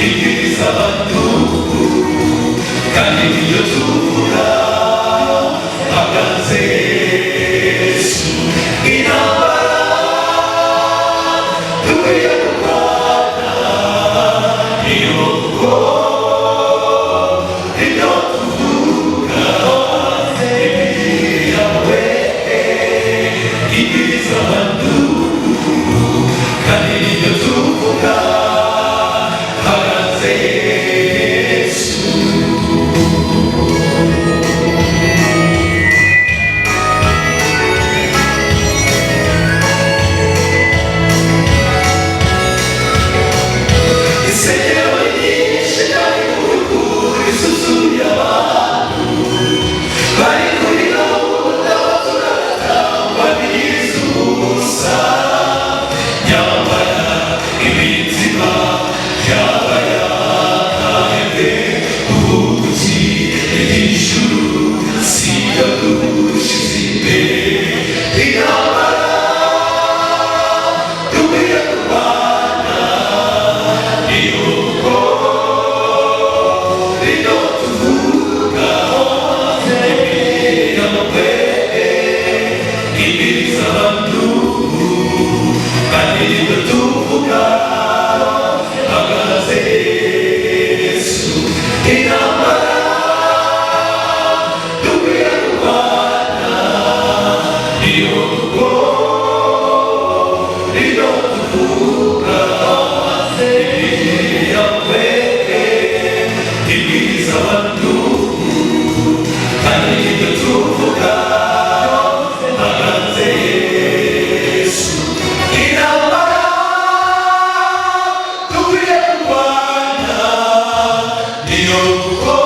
Ibwiriza abantu kandi niyo tuvuga hagaze Yesu. Intambara dukwiye kurwana niyo kuko ibyo tuvuga imibiri yawe ibwiriza abantu kandi niyo tuvuga hagaze Yesu. Insengero nyinshi kandi mu by'ukuri zuzuye abantu bari kuri gahunda baturatamba biriza ubusa, nyamara imitima yaba yakahebwe ubuki ijuru siyo dushize imbere. Intambara dukwiye kurwana niyo ibyo tuvuga imibiri yawe ibiriza abantu kandi ibyo tuvuga hagaze Yesu. Intambara dukwiye kurwana niyo kuko ibyo tuvuga imibiri yawe ibwiriza abantu kandi ibyo tuvuga hagaze Yesu. Intambara dukwiye kurwana niyo kuko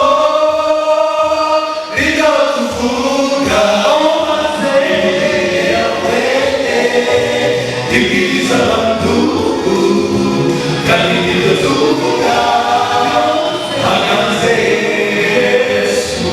ibyo tuvuga imibiri yawe ibwiriza abantu kandi ibyo tuvuga hagaze Yesu.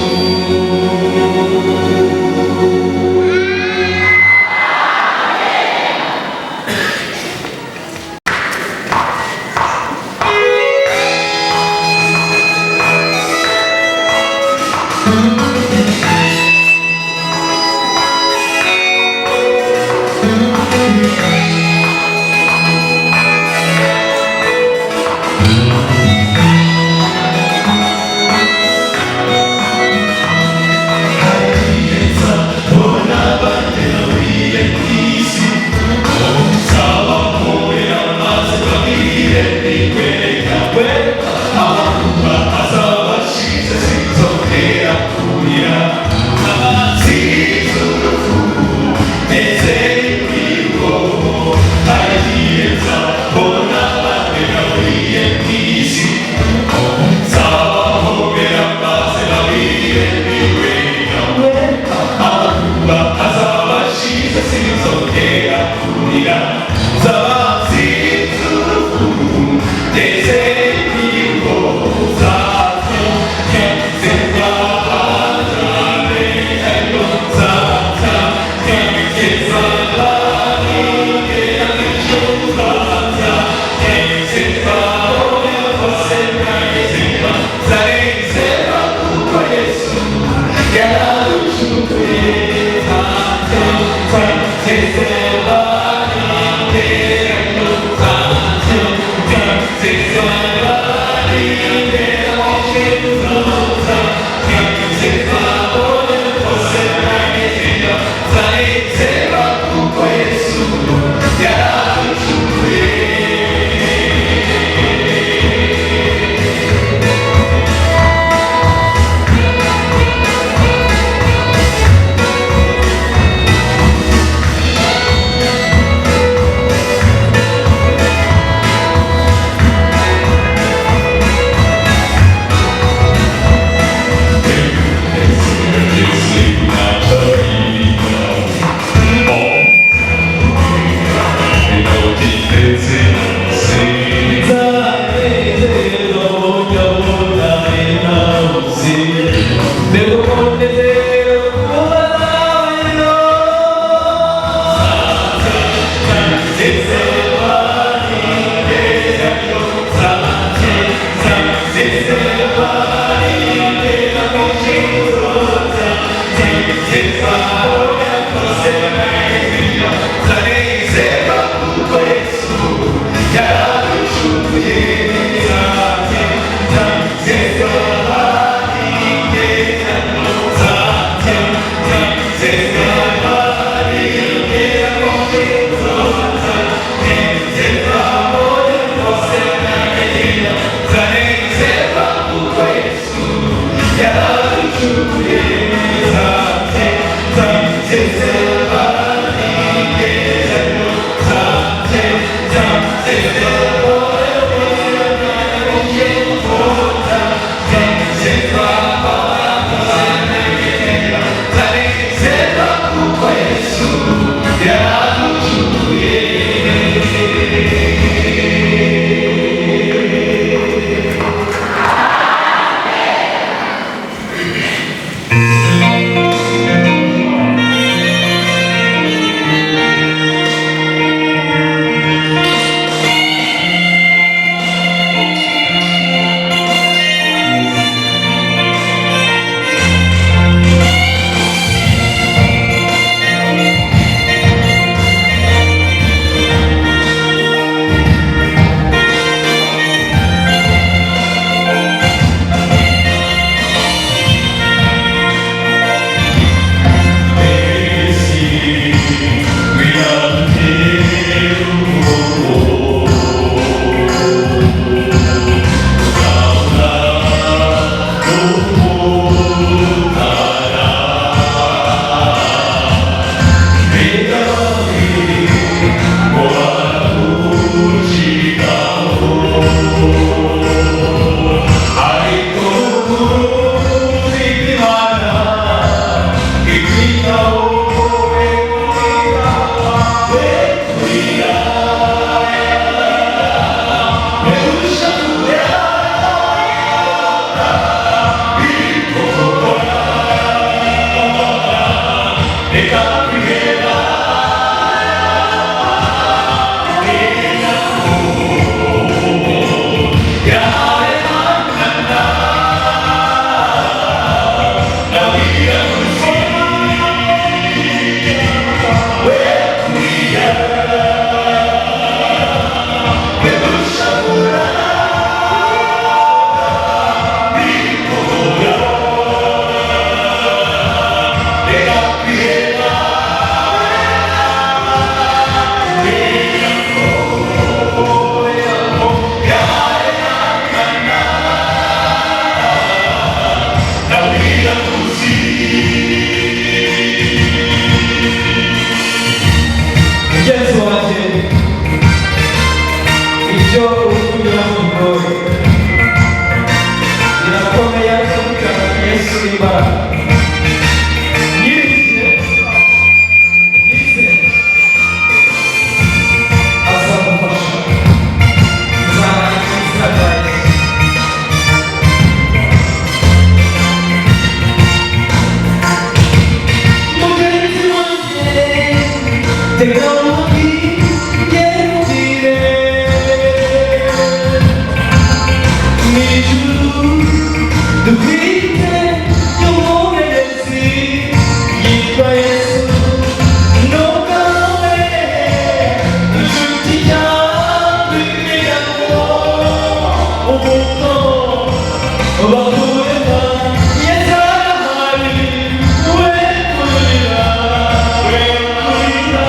Mugenzi wanjye, ibyo uri kunyuramo bigoye, birakomeye, ariko bikaba Yesu imbaraga. Nyirigihe yizere azagufasha. Nzarangije izina rya Yesu. Mugenzi wanjye, tega amatwi nkubwire. Mu ijuru dufite umurezi yitwa Yesu. Ntugabe inshuti yawe imiryango ubuto bakureka. Yesu arahari, we kurira, we kurira.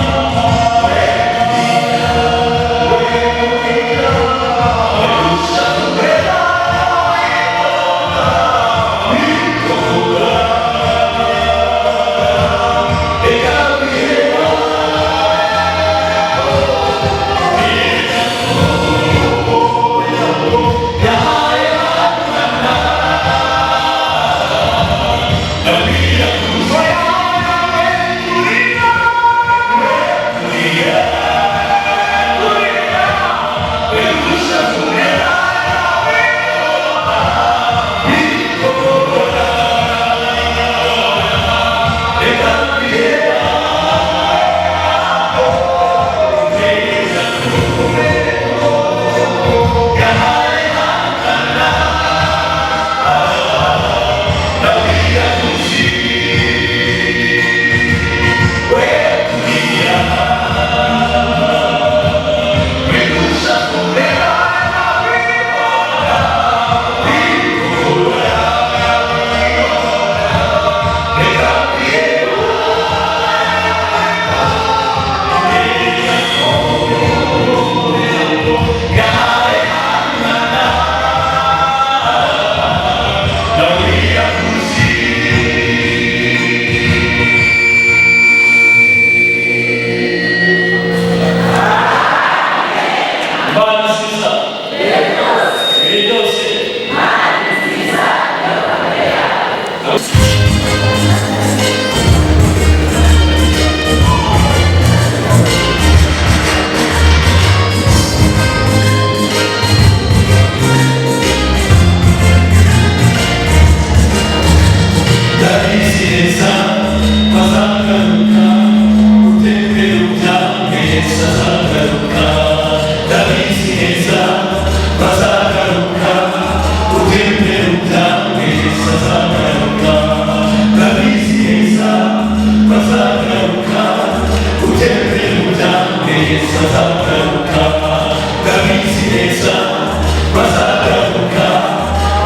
Bazagaruka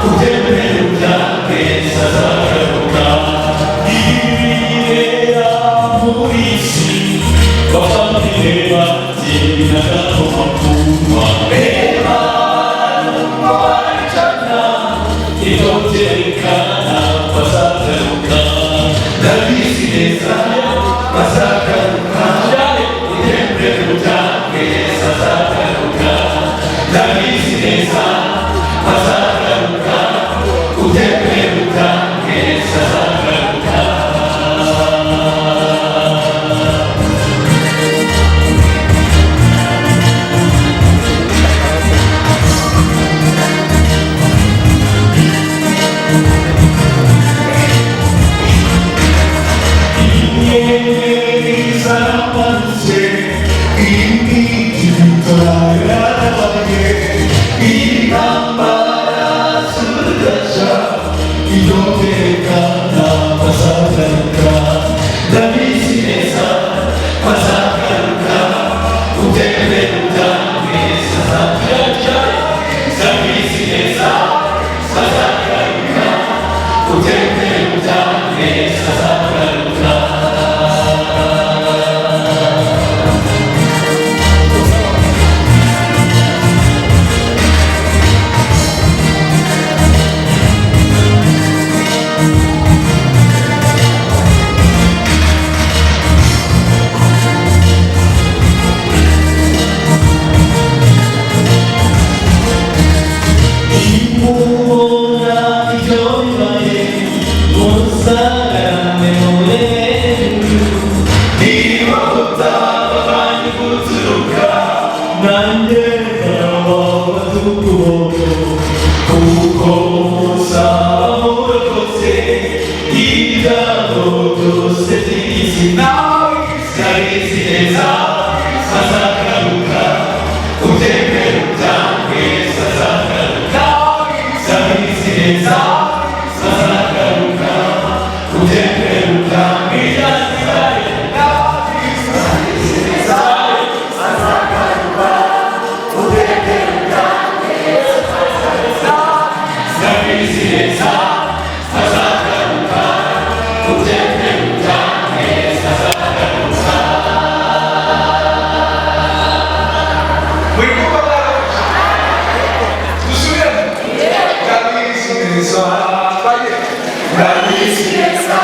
kutemera ubwambeza azagaruka ibibera muri isi bavandimwe banjye n'agahomamunwa reba baricana ibyo byerekana bazagaruka ndabizi neza bazagaruka utembere ubwambeza azagaruka ndabizi neza bazagaruka utembere ubwambeza azagaruka. Inyenyeri zaramanutse imiti yarabaye intambara z'urudaca iyo byerekana bazagaruka ndabizi neza bazagaruka utembere ubwambeza azagaruka ndabizi neza bazagaruka utembere ubwambeza azagaruka. Nimubona ibyo bibaye muzagarame murebe niba mutabavanye guturuka nanjye nzabafata ukuboko kuko muzaba murokotse ibyago byose by'isi nawe ndabizi neza azagaruka utembere ubwambeza azagaruka ndabizi neza azagaruka utembere ubwambeza ndabizi neza azagaruka utembere ubwambeza azagaruka. Muri kumva barafashe dusubiremo ndabizi neza twagiye ndabizi neza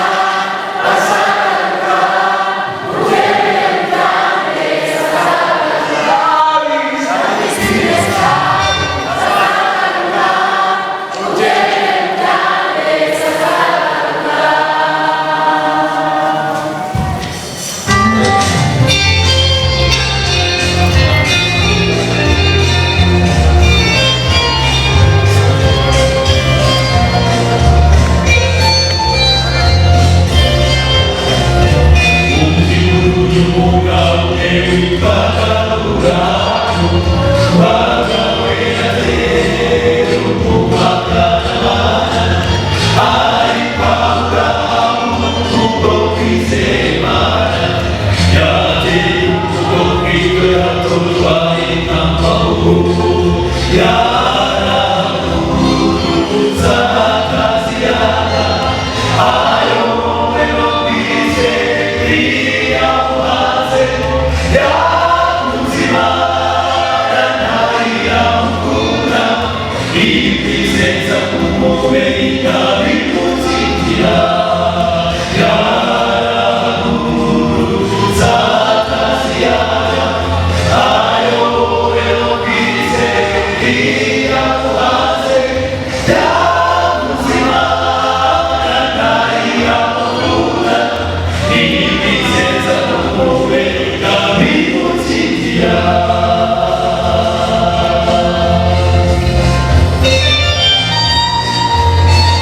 ndabizi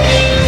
Thank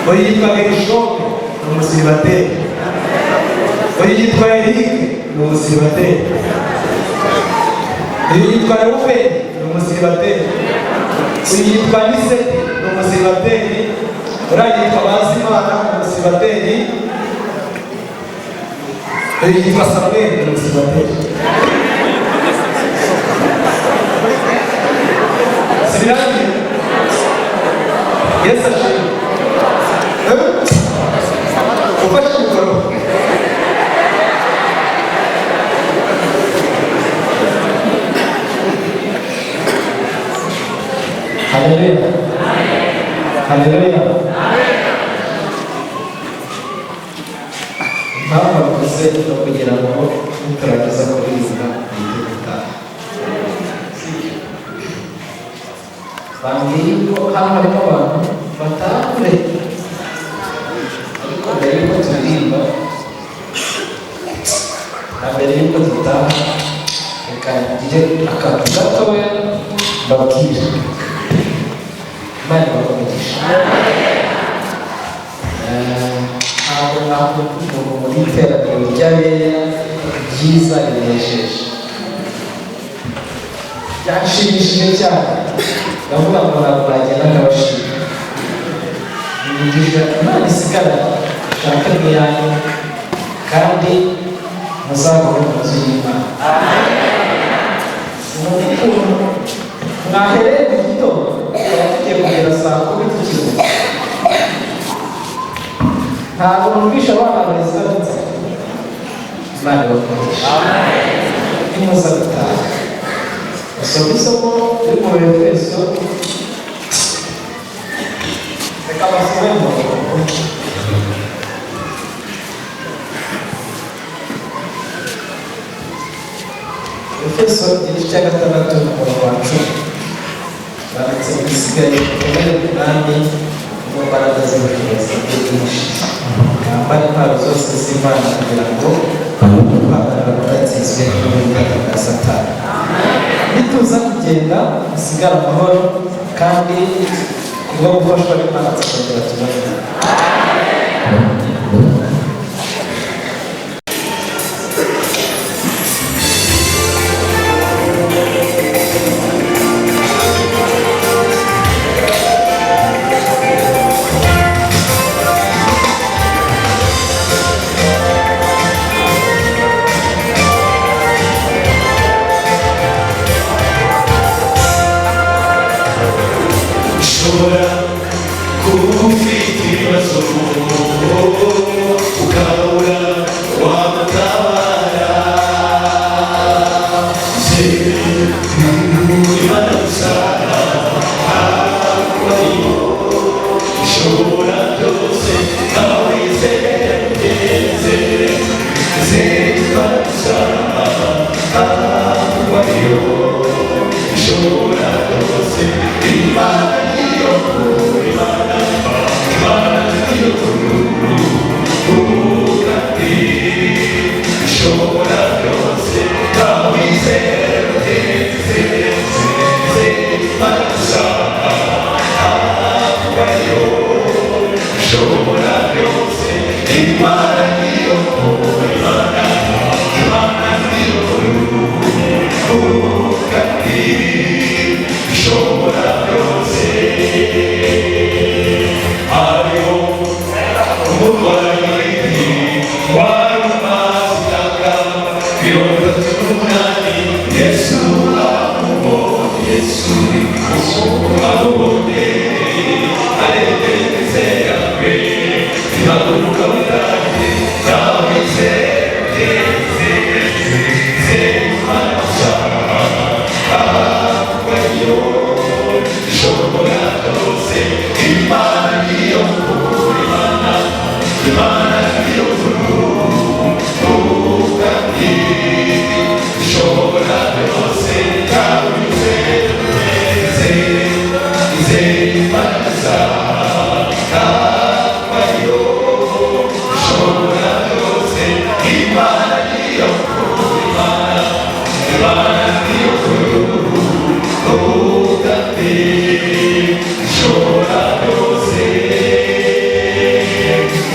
Uyu yitwa Gerishome ni umusiribateri. Uyu yitwa Eric ni umusiribateri. Uyu yitwa Reuben ni umusiribateri. Uyu yitwa Niseti ni umusiribateri. Uriya yitwa Bazimana ni umusiribateri. Uyu yitwa Samuel ni umusiribateri. Sibirangiye? Yesu ashimwe. Ufashe mikoro. Haleluya, haleluya. Impamvu avuze ni ukugira ngo niturangiza kuririmba duhite gutaha. Bambwiye yuko hano harimo abantu bataha kure, ariko mbere y'uko turirimba na mbere y'uko dutaha, reka ngire akantu gatoya mbabwira. Imana ibahe. Ntabwo nakumva umuntu muri iteraniro ry'abera ryiza rinejeje. Byanshimishije cyane, ndavuga ngo ntabwo nagenda ndabashima. Imigisha Imana isigaranye ishake n'iyanyu, kandi muzahore mu nzu y'Imana. Ukuntu mwahereye mu gitondo, tukaba tugiye kugera saa 10 tukiruhuka, ntabwo numvisha abana barezwa n'inzara. Imana ibakoresha. Nimuza gutaha, usome isomo riri mu Efeso. Reka basome mu Efeso igice cya 6, umurongo wa 10. Banditse: "Bisigaye mukomere ku Mwami mu mbaraga z'ubushobozi bwe bwinshi, mwambare intwaro zose z'Imana kugira ngo guhagarara mudatsinzwe n'uburiganya bwa Satani." Nituza kugenda, musigare amahoro, kandi kubwo gufashwa n'Imana tukongera tubone. Ushobora kuba ufite ibibazo, ukabura wamutabara. Imana gusa ariyo ishobora byose, nawe wizere ugeze. Imana gusa ariyo ishobora byose. Imana niyo nkuru, Imana, Imana niyo nkuru, kandi ishobora byose, nawe wizere ugeze. Imana gusa ariyo ishobora byose. Imana niyo nkuru, Imana, Imana niyo nkuru, kandi ishobora byose. Hariho umurwayi wari umaze imyaka 38. Yesu amubonye, Yesu amubonye, aregereza kwe, haguruka witange, nawe wizere. Imana gusa ariyo ishobora byose. Imana niyo nkuru, Imana, Imana niyo nkuru, kandi ishobora byose, nawe wizere. Izere Imana gusa ariyo ishobora byose. Imana niyo nkuru, Imana, Imana niyo nkuru, kandi ishobora byose.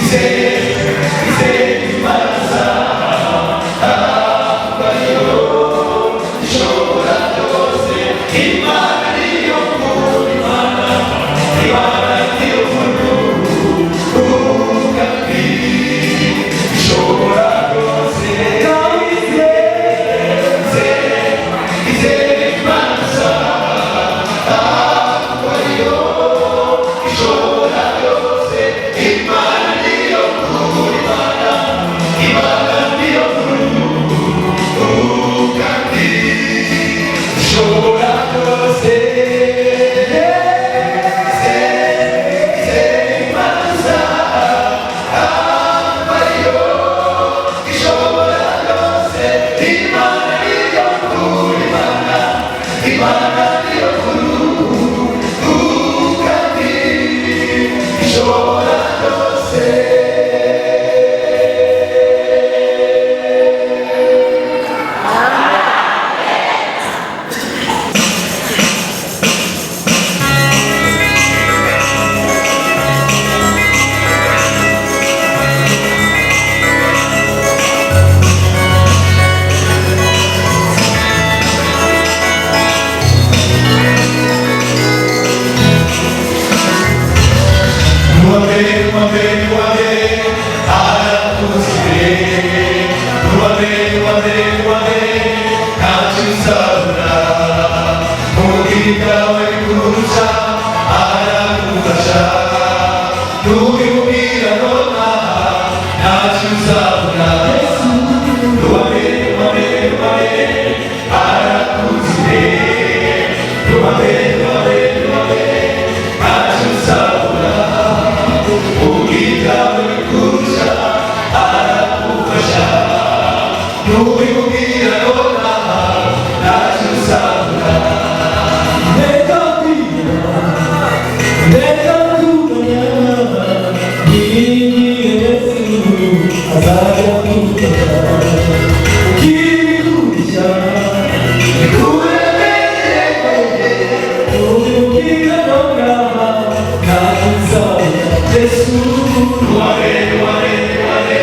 Izere, izere Imana gusa ariyo ishobora byose. Imana niyo nkuru, Imana, Imana niyo nkuru, kandi ishobora byose. Izere, izere Imana gusa ariyo ishobora byose. Imana niyo nkuru, Imana, Imana niyo nkuru, kandi ishobora byose. bikurusha aragufasha nubimubwira nonaha ntacyo uzabura Rubabe, rubabe, rubabe, arakuzi Rubabe, rubabe, rubabe, ntacyo uzabura Ubwitawe bikurusha aragufasha nubimubwira nonaha ntacyo uzabura Reka kwira, reka kuganya, niringiye Yesu azajya kugufasha. Ukibikurisha, ubibwira nonaha, ntacyo uzabura. Yesu, Rubabe, rubabe, rubabe,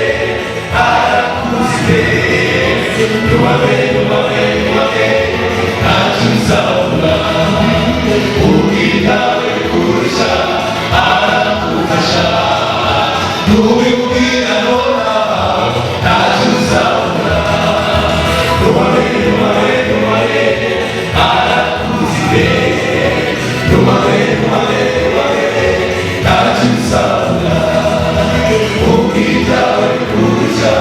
arakuzi Rubabe, rubabe, rubabe, ntacyo uzabura Ubwitawe bikurusha aragufasha nubimubwira nonaha ntacyo uzabura Rubabe, rubabe, rubabe, arakuzi Rubabe, rubabe, rubabe, ntacyo uzabura Ubwitawe bikurusha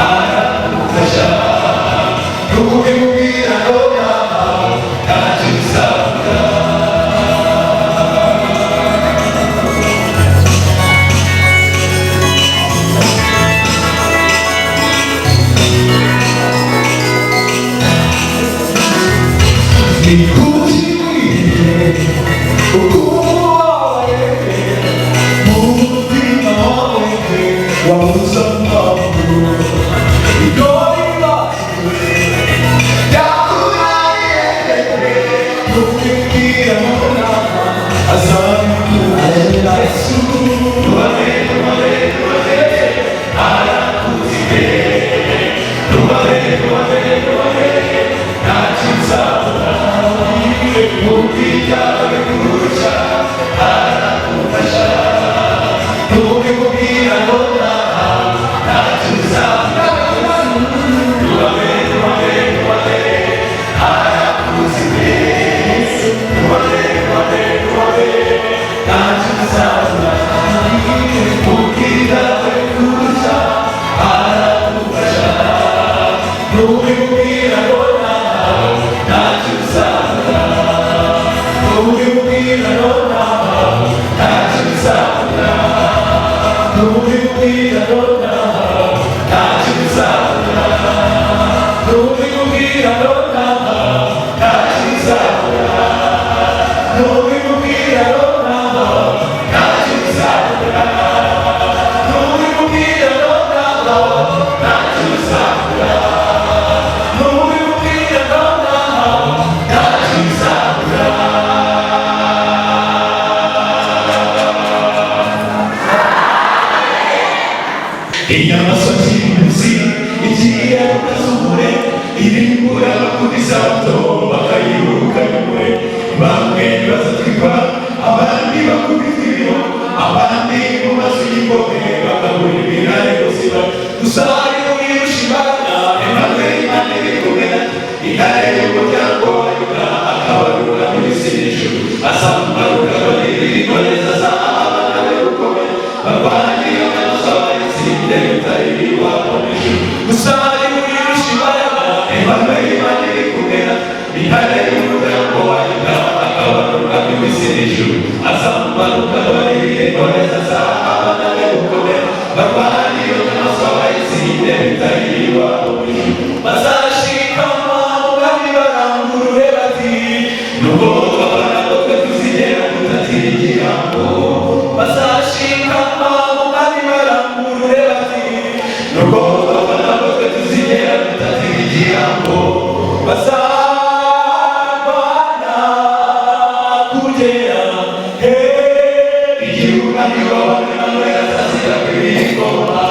aragufasha nubimubwira nonaha ntacyo uzabura nikushimire ukubaye umutima wawe wabuze amahoro ibyo bibazo Byakunaniye nubibwira nonaha azabikura Yesu Rubabe, rubabe, rubabe, arakuzi Rubabe, rubabe, rubabe, ntacyo uzabura Ubwitawe bikurusha aragufasha nubimubwira nonaha ntacyo uzabura Rubabe, rubabe, rubabe, arakuzi Rubabe, rubabe, rubabe, ntacyo uzabura Ubwitawe bikurusha aragufasha nubimubwira nonaha ntacyo uzabura nubibwira nonaha ntacyo uzabura nubibwira nonaha ntacyo uzabura nubibwira nonaha ntacyo uzabura nubibwira nonaha ntacyo uzabura nubibwira nonaha ntacyo uzabura nubibwira nonaha ntacyo uzabura Inyamaswa z'imbuzi igiye kukazumure irimbura bakubisato bakayiruka nyumure bamwe bazatwikwa abandi bakubitwa ibiro abandi mu mazu y'imbohe bakabura ibirare gusiba gusa hari uwirusha imbaraga Emmanuel Imana iri kumwe natwe intare y'umuryango wa Yuda akabarura mu isi n'ijuru azamumanuka ikoreza abana be gukomera barwanya iyo nyamaswa bayitsinde bitari iwabo mu ijuru gusa hari uwirusha imbaraga Emmanuel Imana iri kumwe natwe intare y'umuryango wa Yuda akabarura mu isi n'ijuru azamumanuka ikoreza abana be gukomera barwanya iyo nyamaswa bayitsinde bitari iwabo mu ijuru bazashikama mu barangurure bati nubwo twabana ko twe tuzigera tutatira igihango bazashikama mu barangurure bati nubwo twabana ko twe tuzigera tutatira igihango bazarwana kugera he igihugu ntiwabona Emmanuel azazira kw'ibigoma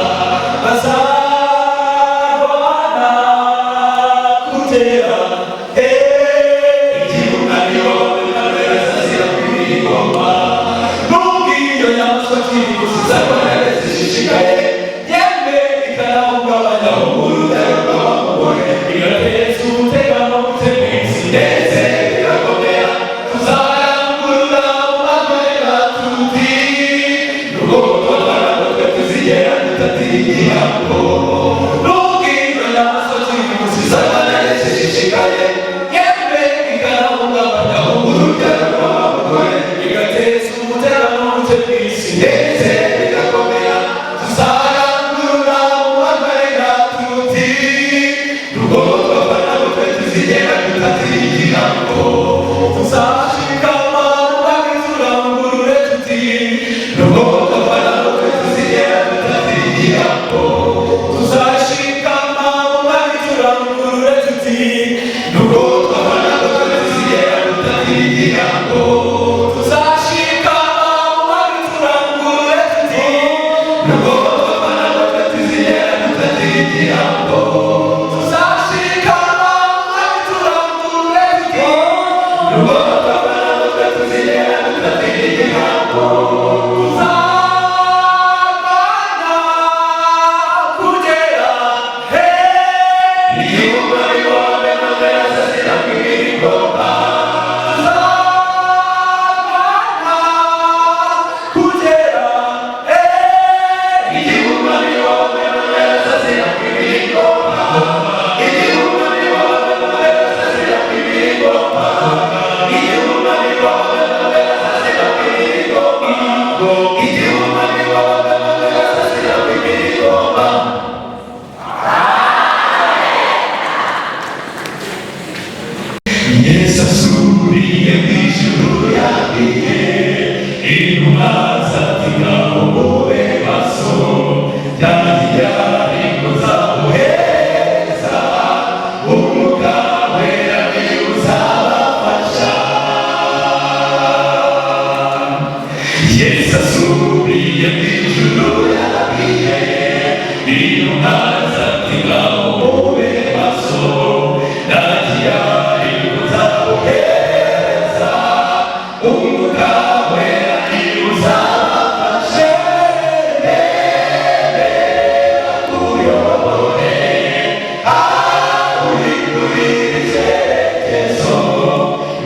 bazarwana kugera he igihugu ntiwabona Emmanuel azazira kw'ibigoma nubwo iyo nyamaswa kirimbuzi izarwana zishishikaye yemwe ikanahungabanya urutare rw'abamugore igateza umutekano muke mu isi ndetse birakomera tuzarangurura Umwuka Wera uzabafashe, akuyobore, aguhindurire icyerekezo.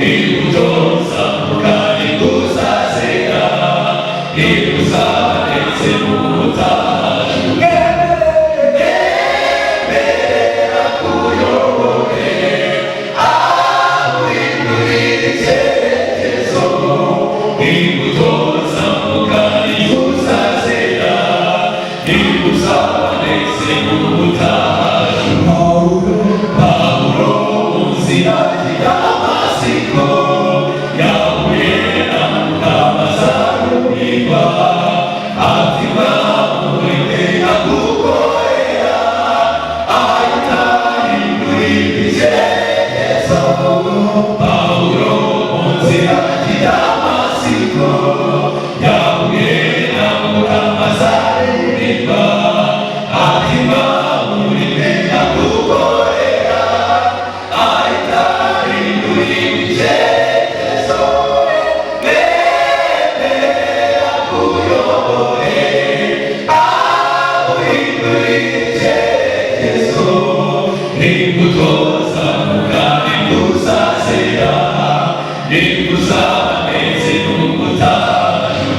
Imbuto zamuka ntibuzazera, ntibuzabonetse mu butayu. Emera akuyobore, aguhindurire icyerekezo. Imbuto zamuka ntibuzazera, ntibuzabonetse mu butayu. Pawulo mu nzira y'i Damasiko yahuye na Mukamasarurigwa, ati: "Mwamureke agukorera." Ahita ahindura icyerekezo. Pawulo mu nzira y'i Damasiko yahuye na Mukamasarurigwa, ati: "Mwamureke agukorera." Ahita ahindura icyerekezo. Nemera akuyobore, aguhindura icyerekezo. Imbuto zamuka ntibuzazera, ntibuzabonetse n'ubutayu.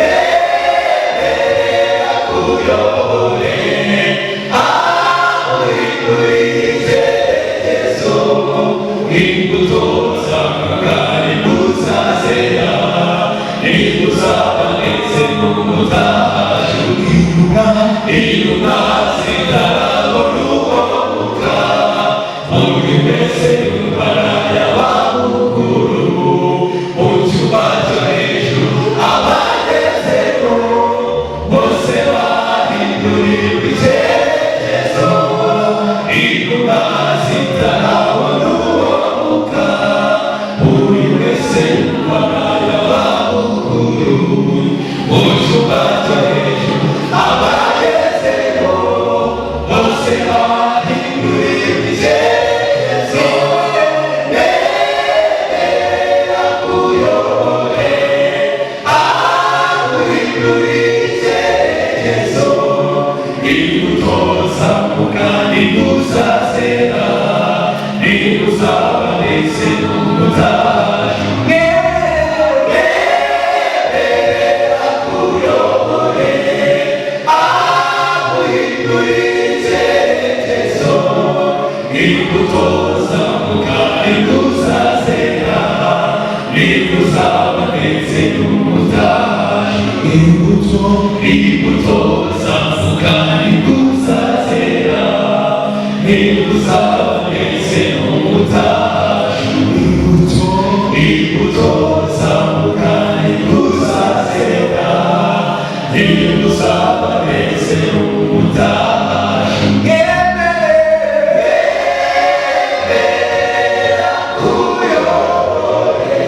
Nemera akuyobore, aguhindura icyerekezo. Imbuto zamuka ntibuzazera, ntibuzabonetse n'ubutayu. Intumwa zitarabona uwo, buri wese yumva y'abamukuru mu cyumba cyo hejuru. Abagezeho bose bahinduriwe icyerekezo. Intumwa zitarabona uwo mwuka, buri wese yumva y'abamukuru mu cyumba cyo hejuru. Abagezeho bose bahinduriwe icyerekezo. Nemera akuyobore, aguhindurire icyerekezo. Imbuto zamuka ntibuzazera, ntibuzabonetse n'ubutayu. Nemera akuyobore, aguhindurire icyerekezo. Imbuto zamuka ntibuzazera, ntibuzabonetse n'ubutayu. Imbuto zamuka ntibuzazera, ntibuzabonetse n'ubutayu. Imbuto zamuka ntibuzazera, ntibuzabonetse n'ubutayu. Nemera akuyobore.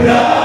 Thank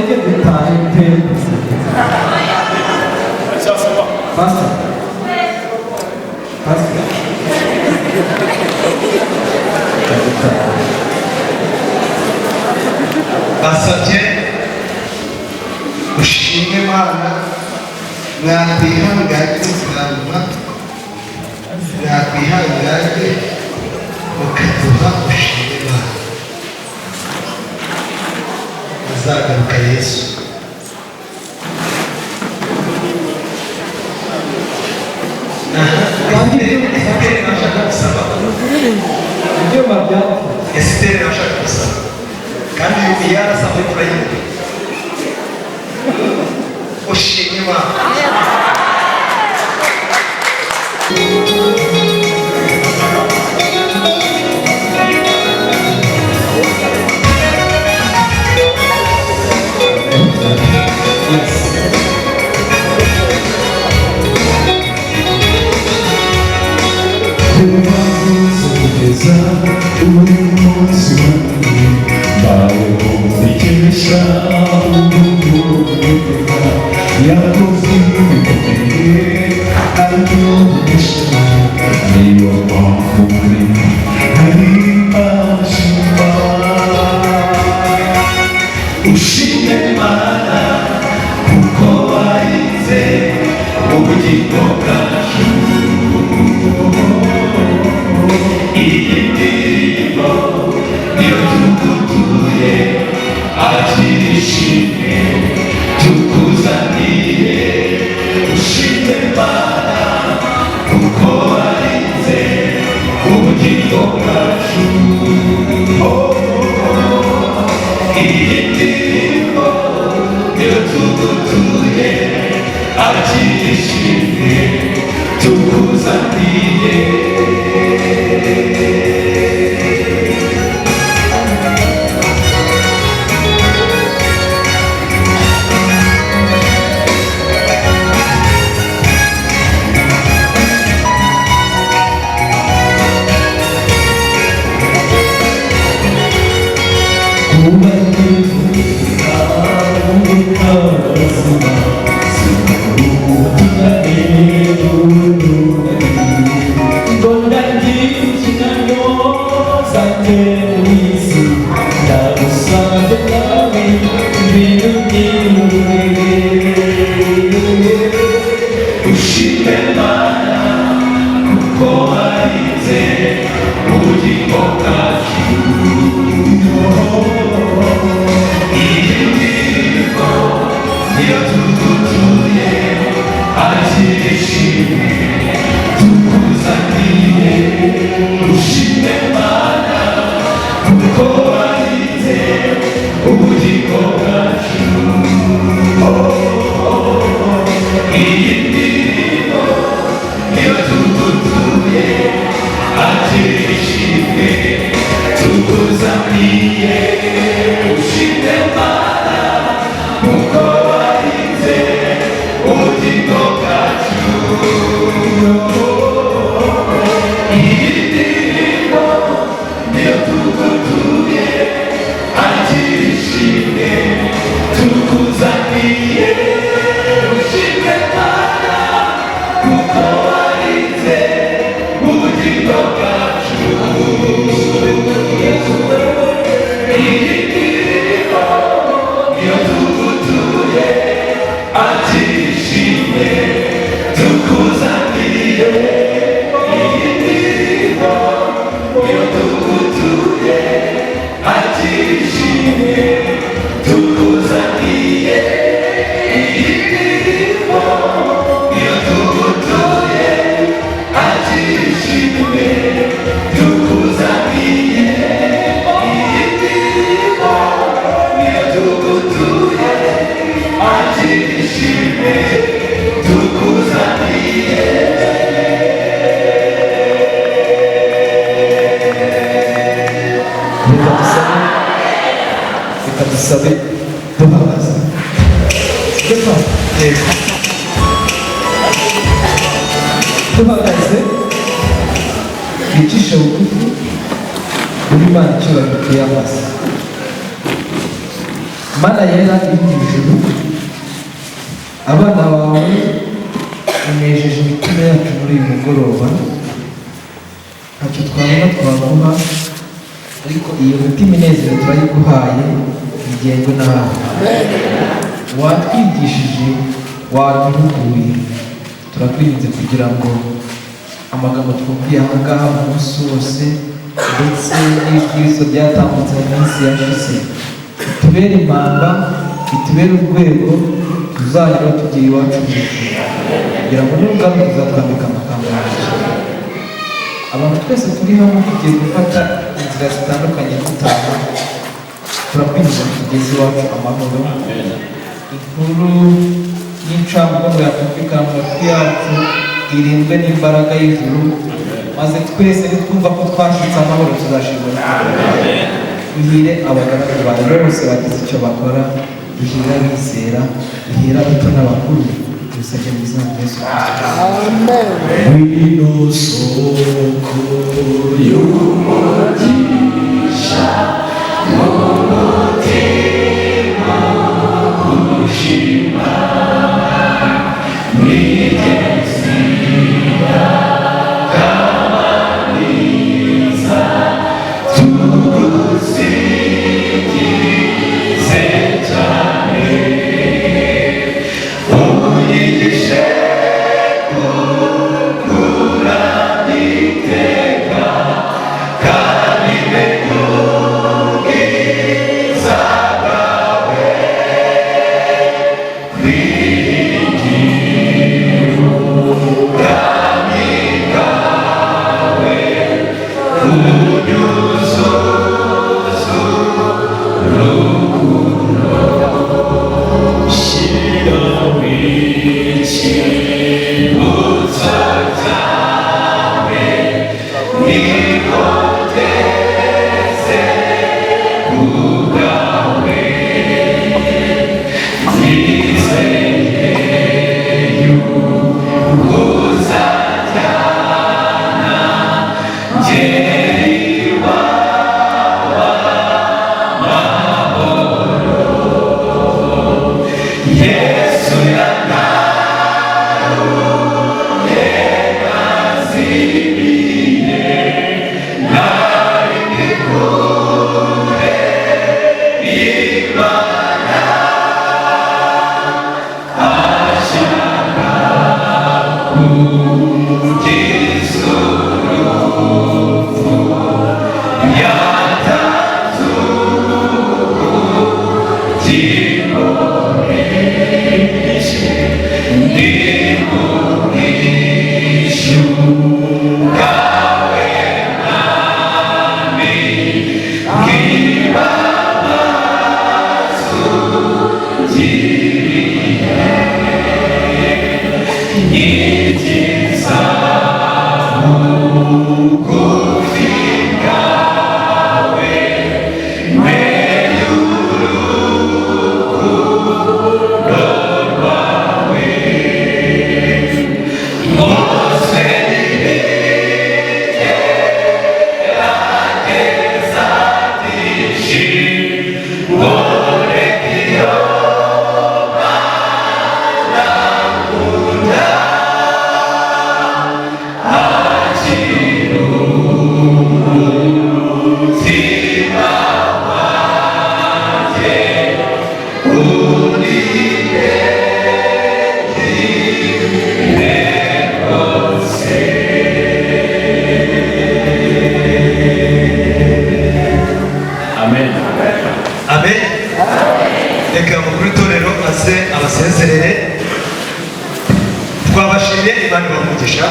Mureke dutahe pe. Pastor. Pastor. Dutahe. Basabye ushime Imana. Mwakwihanganye mukaduha, mwakwihanganye mukaduha ushime Imana. Azagaruka Yesu. Esiteri nashaka gusaba. Ibyuma byapfuye. Esiteri nashaka gusaba, kandi iyo yarasaba turayimuha. Ushima Imana. Yes. Kugeza uyu munsi wanjye mbayeho mbikesha Uwiteka, yakoze ibikomeye abyumvisha, niyo mpamvu muri hari ashima. Ushime Imana kuko warinze ubugingo bwacu. Iyi ndirimbo niyo tugutuye, akira ishimwe tukuzaniye. Ushime Imana kuko warinze ubugingo bwacu. Iyi ndirimbo niyo tugutuye, akira ishimwe tukuzaniye. Ushime Imana kuko warinze ubugingo bwacu. Iyi ndirimbo niyo tugutuye, akira ishimwe tukuzaniye. Ushime Imana kuko warinze ubugingo bwacu. Iyi ndirimbo niyo tugutuye, akira ishimwe tukuzaniye. Ushime Imana kuko warinze ubugingo bwacu. Iyi ndirimbo niyo tugutuye, akira ishimwe tukuzaniye. Ushime Imana kuko warinze ubugingo bwacu. Iyi ndirimbo niyo tugutuye, akira ishimwe tukuzaniye. Iyi ndirimbo niyo tugutuye, akira ishimwe tukuzaniye. Iyi ndirimbo niyo tugutuye, akira ishimwe tukuzaniye. Iyi ndirimbo niyo tugutuye, akira ishimwe tukuzaniye. Reka dusabe, reka dusabe duhagaze. Sibyo? Duhagaze, twicishe bugufi, duhe Imana icyubahiro twiyambaze. Mana yera iri mu ijuru, abana bawe unejeje imitima yacu muri uyu mugoroba. Ntacyo twabona twaguha, ariko iyo mitima inezero turayiguhaye, igengwe nawe. Watwigishije, waduhuguye. Turakwinginze kugira ngo amagambo twumviye aha ngaha mu munsi wose, ndetse n'ibwirizwa byatambutse mu minsi yashize, bitubere impamba, bitubere urwego tuzanyura tugiye iwacu mu ijuru, kugira ngo n'ubwami tuzatwambika amakamba yacu. Abantu twese turi hano tugiye gufata inzira zitandukanye dutaha. Turakwinjiza tugeze iwacu amahoro. Inkuru y'incamugongo yakumvikana mu matwi yacu irindwe n'imbaraga y'ijuru, maze twese nitwumva ko twashitse amahoro tuzashimwa. Uhire abagaragu bawe bose bagize icyo bakora, uhire abizera, uhire abato n'abakuru. Tubisabye mu izina rya Yesu Kristo. Ngwino soko y'umugisha mu mutima ushima migezi kamaniza tugusingize cyane. Unyigishe iteka kandi menye ubwiza bwawe, kwigira ubwami bwawe, unyuzuze urukundo. Shyiraho icyibutso cyawe, nikoteze kubwawe, nizeye yuko uzajyana njye iwawe amahoro. Yesu yangaruye nazimiye, nari ndi kure y'Imana, ashaka kunkiza urupfu, yatanze ubugingo. Ndi mu bwishyu bwawe Mwami, bw'imbabazi ungiriye, nyigiza bugufi bwawe, menye urukundo rwawe. Mose n'ibigerageza byinshi, ngoreke iyo Mana nkunda, akira umutima wanjye, uninde rwose. Amen. Amen. Reka umukuru w'itorero aze abasezerere. Twabashimiye, Imana ibamugisha.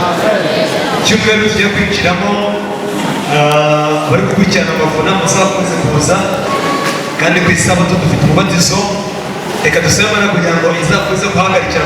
Icyumweru tugiye kwinjiramo, abari gukurikirana amavuna muzakomeze kuza, kandi ku isabato dufite umubatizo. Reka dusabe Imana kugira ngo izakomeze guhagarikira.